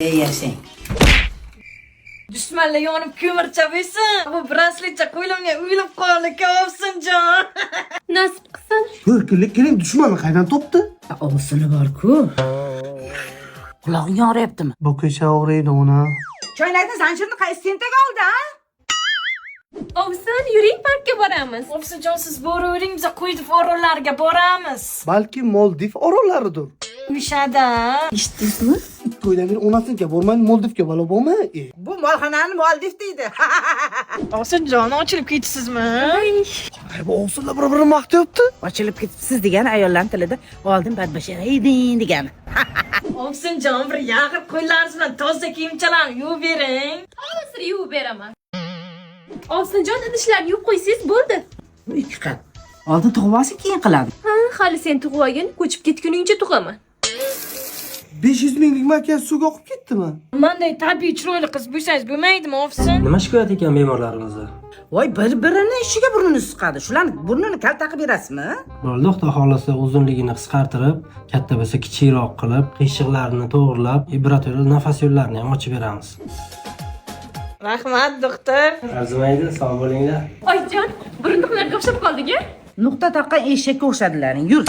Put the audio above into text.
Ey, yashang. Dushmanlar yonib ko'mircha bo'lsin. Bu brasletcha qo'limga uyilib qoldi, ovsinjon. Nasib qilsin. Keling, keling, dushmanni qaydan topdi? Ovsini bor-ku. Qulog'ing og'riyaptimi? Bu kecha og'riydi ona. Choynakni zanjirini qaysi tentak oldi, a? Ovsin, yuring, parkka boramiz. Ovsinjon, siz boravering, biz Qo'ydiv orollariga boramiz. Balki Moldiv orollaridir. O'shada. Eshitdingizmi? 2 oydan beri onasinikiga bormaydi, Moldivga balo bormi? E, Bu molxonani Moldiv deydi. Ovsinjon, ochilib ketibsizmi? Ay, bu ovsinlar bir-birini maqtayapti. Ochilib ketibsiz degani ayollarning tilida oldin badbashara eding degani. Ovsinjon, bir yag'ir qo'llaringiz bilan toza kiyimchalarni yuvib bering. Hozir yuvib beraman. Ovsinjon, idishlarni yuvib qo'ysangiz bo'ldi. Bu ikki qat. Oldin tug'ib olsin, keyin qiladi. Ha, hali sen tug'ib olgin, ko'chib ketguningcha tug'aman. 500 minglik makiyaj suvga oqib ketdimi? Manday tabiiy chiroyli qiz bo'lsangiz bo'lmaydimi, ovsin? Nima shikoyat ekan bemorlarimizda? Voy, bir-birini ishiga burnini suqadi. Shularni burnini kalta qilib berasizmi? Bo'ldi, xudo xohlasa uzunligini qisqartirib, katta bo'lsa kichikroq qilib, qiyshiqlarini to'g'rilab, birato'la nafas yo'llarini ham ochib beramiz. Rahmat, doktor. Arzimaydi, sog' bo'linglar. Oyijon, burundiqlarga o'xshab qoldik-a? Nuqta taqqan eshakka o'xshadilaring. Yur.